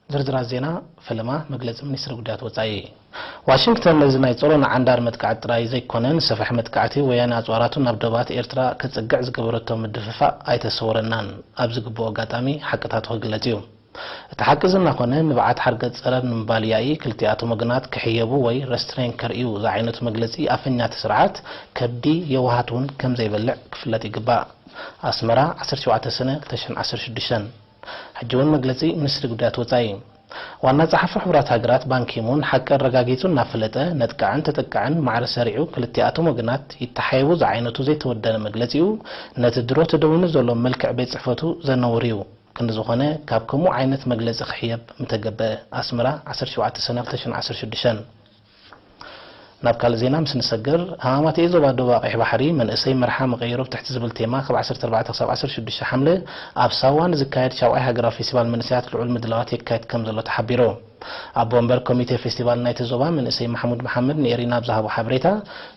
ዝርዝራት ዜና። ፈለማ መግለጺ ሚኒስትሪ ጉዳያት ወጻኢ። ዋሽንግተን ነዚ ናይ ጾሮና ዓንዳር መጥቃዕቲ ጥራይ ዘይኮነ፣ ንሰፍሕ መጥቃዕቲ ወያነ ኣጽዋራቱ ናብ ዶባት ኤርትራ ክጽግዕ ዝገበረቶ ምድፍፋእ ኣይተሰወረናን። ኣብ ዝግብኦ ኣጋጣሚ ሓቅታቱ ክግለጽ እዩ። እቲ ሓቂ እዚ እናኾነ፣ ንብዓት ሓርገጽ ጸረር ንምባል ያኢ ክልቲኣቶም ወገናት ክሕየቡ ወይ ረስትሬን ከርእዩ ዝዓይነቱ መግለጺ ኣፈኛ እቲ ስርዓት፣ ከብዲ የዋሃት እውን ከም ዘይበልዕ ክፍለጥ ይግባእ። ኣስመራ፣ ዓሰርተ ሸውዓተ ሰነ ክልተ ሽሕን ዓሰርተ ሽዱሽተን። ሕጂ እውን መግለጺ ሚኒስትሪ ጉዳያት ወጻኢ። ዋና ጸሓፊ ሕቡራት ሃገራት ባንኪሙን ሓቂ ኣረጋጊጹ እናፈለጠ፣ ነጥቃዕን ተጠቃዕን ማዕረ ሰሪዑ ክልቲኣቶም ወገናት ይተሓየቡ ዝዓይነቱ ዘይተወደነ መግለጺኡ፣ ነቲ ድሮ ተደዊኑ ዘሎ መልክዕ ቤት ጽሕፈቱ ዘነውር እዩ። ክንዲ ዝኾነ፣ ካብ ከምኡ ዓይነት መግለጺ ክሕየብ ምተገበአ። ኣስመራ፣ ዓሰርተ ሸውዓተ ሰነ ክልተ ሽሕን ዓሰርተ ሽዱሽተን። ናብ ካልእ ዜና ምስ ንሰግር፣ ሃማማተኤ ዞባ ዶብ ቀይሕ ባሕሪ መንእሰይ መርሓ መቐየሩ ብትሕቲ ዝብል ቴማ ካብ ዓሰርተ ኣርባዕተ ክሳብ ዓሰርተ ሽዱሽተ ሓምለ ኣብ ሳዋ ንዝካየድ ሻብዓይ ሃገራዊ ፌስቲቫል መንእሰያት ልዑል ምድላዋት የካይድ ከም ዘሎ ተሓቢሩ። ኣቦ ወንበር ኮሚቴ ፌስቲቫል ናይቲ ዞባ መንእሰይ ማሕሙድ መሓመድ ንኤሪና ኣብ ዝሃቦ ሓበሬታ፣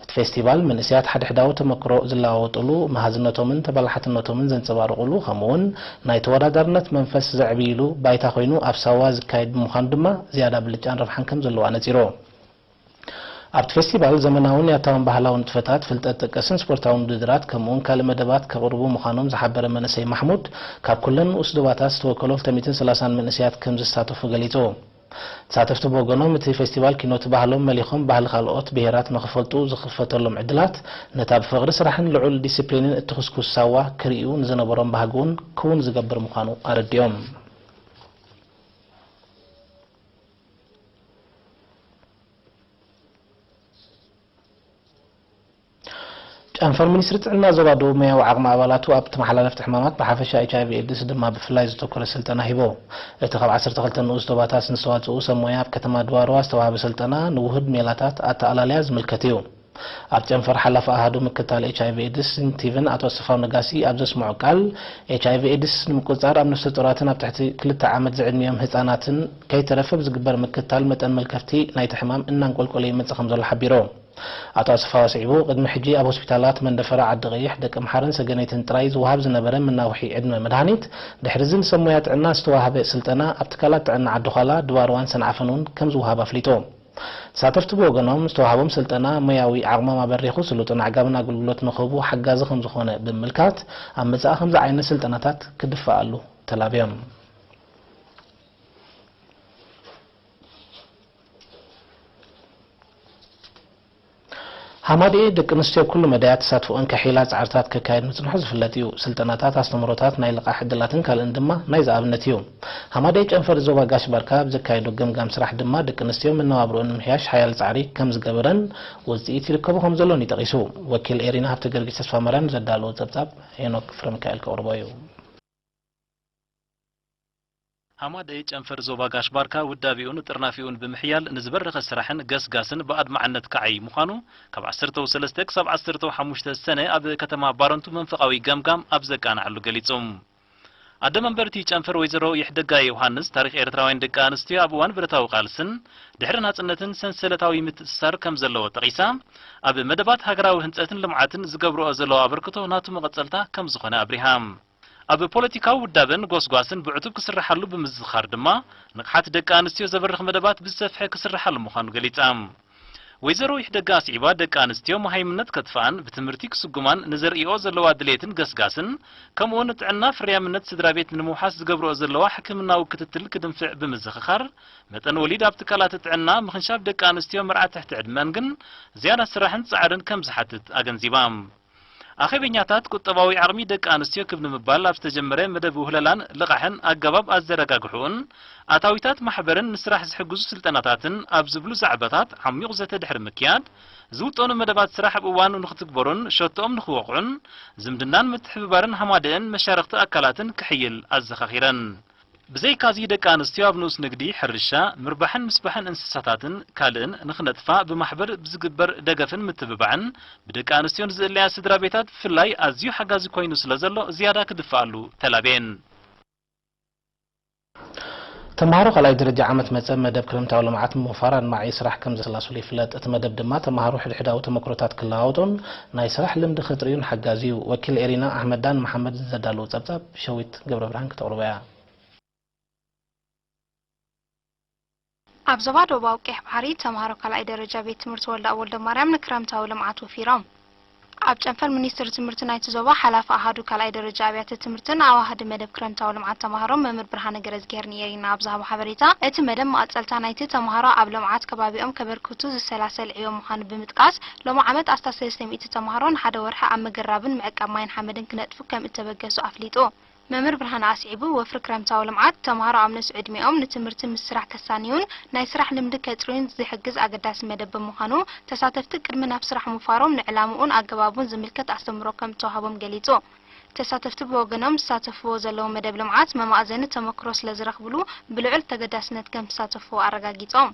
እቲ ፌስቲቫል መንእሰያት ሓድሕዳዊ ተመክሮ ዝለዋወጥሉ፣ መሃዝነቶምን ተበላሓትነቶምን ዘንጸባርቑሉ፣ ከምኡ'ውን ናይ ተወዳዳርነት መንፈስ ዘዕብይሉ ባይታ ኮይኑ ኣብ ሳዋ ዝካየድ ብምዃኑ ድማ ዝያዳ ብልጫን ረብሓን ከም ዘለዎ ኣነጺሩ። ኣብቲ ፌስቲቫል ዘመናውን ያታውን ባህላዊ ንጥፈታት፣ ፍልጠት ጠቀስን ስፖርታውን ውድድራት ከምኡ'ውን ካልእ መደባት ከቕርቡ ምዃኖም ዝሓበረ መንእሰይ ማሕሙድ፣ ካብ ኩለን ንኡስ ዶባታት ዝተወከሉ ክልተ ሚእትን ሰላሳን መንእሰያት ከም ዝሳተፉ ገሊጹ። ተሳተፍቲ ብወገኖም፣ እቲ ፌስቲቫል ኪኖት ባህሎም መሊኾም ባህሊ ካልኦት ብሄራት ንኽፈልጡ ዝኽፈተሎም ዕድላት፣ ነታ ብፍቕሪ ስራሕን ልዑል ዲሲፕሊንን እትኹስኩስ ሳዋ ክርእዩ ንዝነበሮም ባህጊ እውን ክውን ዝገብር ምዃኑ ኣረዲኦም። ጨንፈር ሚኒስትሪ ጥዕና ዞባ ደቡብ ሞያዊ ዓቕሚ ኣባላቱ ኣብ ተመሓላለፍቲ ሕማማት ብሓፈሻ ኤች ኣይ ቪ ኤድስ ድማ ብፍላይ ዘተኮረ ስልጠና ሂቦ። እቲ ካብ ዓሰርተ ክልተ ንኡስ ዞባታት ንዝተዋፅኡ ሰብ ሞያ ኣብ ከተማ ድዋርዋ ዝተዋህበ ስልጠና ንውሁድ ሜላታት ኣተኣላልያ ዝምልከት እዩ። ኣብ ጨንፈር ሓላፊ ኣሃዱ ምክታል ኤች ኣይ ቪ ኤድስን ቲቪን ኣቶ ኣሰፋው ነጋሲ ኣብ ዘስምዖ ቃል፣ ኤች ኣይ ቪ ኤድስ ንምቁፅፃር ኣብ ነፍሰ ጡራትን ኣብ ትሕቲ ክልተ ዓመት ዝዕድሚኦም ህፃናትን ከይተረፈ ብዝግበር ምክታል መጠን መልከፍቲ ናይቲ ሕማም እናንቆልቆለ ይመፅእ ከም ዘሎ ሓቢሩ። ኣቶ ኣሰፋው ኣስዒቡ፣ ቅድሚ ሕጂ ኣብ ሆስፒታላት መንደፈራ፣ ዓዲ ቀይሕ፣ ደቂ ምሓርን ሰገነይትን ጥራይ ዝወሃብ ዝነበረ መናውሒ ዕድመ መድሃኒት፣ ድሕሪ እዚ ንሰብ ሞያ ጥዕና ዝተዋህበ ስልጠና ኣብ ትካላት ጥዕና ዓዲ ዃላ፣ ድባርዋን ሰንዓፈን እውን ከም ዝወሃብ ኣፍሊጡ። ተሳተፍቲ ብወገኖም፣ ዝተዋህቦም ስልጠና ሞያዊ ዓቕሞም ኣበሪኹ ስሉጥን ኣዕጋብን ኣገልግሎት ንኽህቡ ሓጋዚ ከም ዝኾነ ብምምልካት፣ ኣብ መጻኢ ከምዚ ዓይነት ስልጠናታት ክድፋኣሉ ተላብዮም። ሃማደኤ ደቂ ኣንስትዮ ኩሉ መዳያት ተሳትፎኣን ከሒላ ጻዕርታት ከካየድ ምጽንሑ ዝፍለጥ እዩ። ስልጠናታት፣ ኣስተምህሮታት፣ ናይ ልቓሕ ዕድላትን ካልእን ድማ ናይዚ ኣብነት እዩ። ሃማደኤ ጨንፈር ዞባ ጋሽ ባርካ ኣብ ዘካየዶ ገምጋም ስራሕ ድማ ደቂ ኣንስትዮ መነባብሮኣን ንምሕያሽ ሓያል ጻዕሪ ከም ዝገበረን ውጽኢት ይርከቦ ከም ዘሎን እዩ ጠቒሱ። ወኪል ኤሪና ሃብተ ጊዮርጊስ ተስፋማርያም ዘዳለዎ ጸብጻብ ሄኖክ ፍረሚካኤል ከቕርቦ እዩ። ሃማደኤ ጨንፈር ዞባ ጋሽ ባርካ ውዳቤኡን ጥርናፊኡን ብምሕያል ንዝበረኸ ስራሕን ገስጋስን ብኣድማዕነት ክዓዪ ምዃኑ ካብ ዓሰርተ ሰለስተ ክሳብ ዓሰርተ ሓሙሽተ ሰነ ኣብ ከተማ ባረንቱ መንፈቓዊ ገምጋም ኣብ ዘቃንዓሉ ገሊጹ። ኣደ መንበርቲ ጨንፈር ወይዘሮ ይሕደጋ ዮሃንስ፣ ታሪኽ ኤርትራውያን ደቂ ኣንስትዮ ኣብ እዋን ብረታዊ ቃልስን ድሕሪ ናጽነትን ሰንሰለታዊ ምትእስሳር ከም ዘለዎ ጠቒሳ፣ ኣብ መደባት ሃገራዊ ህንጸትን ልምዓትን ዝገብርኦ ዘለዋ ኣበርክቶ ናቱ መቐጸልታ ከም ዝኾነ ኣብሪሃ። ኣብ ፖለቲካዊ ውዳበን ጎስጓስን ብዕቱብ ክስርሓሉ ብምዝኻር ድማ፣ ንቕሓት ደቂ ኣንስትዮ ዘበርኽ መደባት ብዝሰፍሐ ክስርሓሉ ምዃኑ ገሊጻ። ወይዘሮ ይሕደጋ ኣስዒባ፣ ደቂ ኣንስትዮ መሃይምነት ከጥፍኣን ብትምህርቲ ክስጉማን ንዘርእይኦ ዘለዋ ድሌትን ገስጋስን፣ ከምኡውን ጥዕና ፍርያምነት ስድራ ቤት ንምውሓስ ዝገብርኦ ዘለዋ ሕክምናዊ ክትትል ክድንፍዕ ብምዝኽኻር፣ መጠን ወሊድ ኣብ ትካላት ጥዕና፣ ምኽንሻብ ደቂ ኣንስትዮ መርዓ ትሕቲ ዕድመን ግን ዝያዳ ስራሕን ጻዕርን ከም ዝሓትት ኣገንዚባ። ኣኼበኛታት፣ ቁጠባዊ ዓቕሚ ደቂ ኣንስትዮ ክብ ንምባል ኣብ ዝተጀመረ መደብ ውህለላን ልቓሕን ኣገባብ ኣዘረጋግሕኡን ኣታዊታት ማሕበርን ንስራሕ ዝሕግዙ ስልጠናታትን ኣብ ዝብሉ ዛዕባታት ዓሚቕ ዘተ ድሕሪ ምክያድ፣ ዝውጠኑ መደባት ስራሕ ኣብ እዋኑ ንክትግበሩን ሸቶኦም ንክወቕዑን ዝምድናን ምትሕብባርን ሃማደኤን መሻርኽቲ ኣካላትን ክሕይል ኣዘኻኺረን። ብዘይካዚ፣ ደቂ ኣንስትዮ ኣብ ንኡስ ንግዲ፣ ሕርሻ፣ ምርባሕን ምስባሕን እንስሳታትን ካልእን ንኽነጥፋ ብማሕበር ብዝግበር ደገፍን ምትብባዕን፣ ብደቂ ኣንስትዮ ንዝእለያ ስድራ ቤታት ብፍላይ ኣዝዩ ሓጋዚ ኮይኑ ስለ ዘሎ፣ ዝያዳ ክድፍኣሉ ተላብየን። ተምሃሮ ካልኣይ ደረጃ ዓመት መጸ መደብ ክረምታዊ ልምዓት ምውፋር ኣድማዒ ስራሕ ከም ዘሰላስሉ ይፍለጥ። እቲ መደብ ድማ ተምሃሮ ሕድሕዳዊ ተመክሮታት ክለዋወጡን ናይ ስራሕ ልምዲ ከጥርዩን ሓጋዚ እዩ። ወኪል ኤሪና ኣሕመዳን መሓመድን ዘዳለዉ ጸብጻብ ሸዊት ገብረብርሃን ክተቕርቦ እያ። ኣብ ዞባ ደቡባዊ ቀይሕ ባሕሪ ተምሃሮ ካልኣይ ደረጃ ቤት ትምህርቲ ወልደኣብ ወልደማርያም ንክረምታዊ ልምዓት ወፊሮም። ኣብ ጨንፈር ሚኒስትሪ ትምህርቲ ናይቲ ዞባ ሓላፊ ኣሃዱ ካልኣይ ደረጃ ኣብያተ ትምህርትን ኣዋሃዲ መደብ ክረምታዊ ልምዓት ተምሃሮ መምህር ብርሃነ ገረዝግሄር ንኤሪና ኣብ ዝሃቦ ሓበሬታ፣ እቲ መደብ መቐጸልታ ናይቲ ተምሃሮ ኣብ ልምዓት ከባቢኦም ከበርክቱ ዝሰላሰል ዕዮ ምዃኑ ብምጥቃስ፣ ሎሚ ዓመት ኣስታት ሰለስተ ሚእቲ ተምሃሮ ንሓደ ወርሒ ኣብ ምግራብን ምዕቃብ ማይን ሓመድን ክነጥፉ ከም እተበገሱ ኣፍሊጡ። መምህር ብርሃነ ኣስዒቡ፣ ወፍሪ ክረምታዊ ልምዓት፣ ተምሃሮ ኣብ ንእስ ዕድሚኦም ንትምህርቲ ምስ ስራሕ ከሳንዩን ናይ ስራሕ ልምዲ ከጽርዩን ዝሕግዝ ኣገዳሲ መደብ ብምዃኑ፣ ተሳተፍቲ ቅድሚ ናብ ስራሕ ምፋሮም ንዕላምኡን ኣገባቡን ዝምልከት ኣስተምህሮ ከም እተዋህቦም ገሊጹ። ተሳተፍቲ ብወገኖም ዝሳተፍዎ ዘለዉ መደብ ልምዓት መማእዘኒ ተመክሮ ስለ ዝረኽብሉ ብልዑል ተገዳስነት ከም ዝሳተፍዎ ኣረጋጊጾም።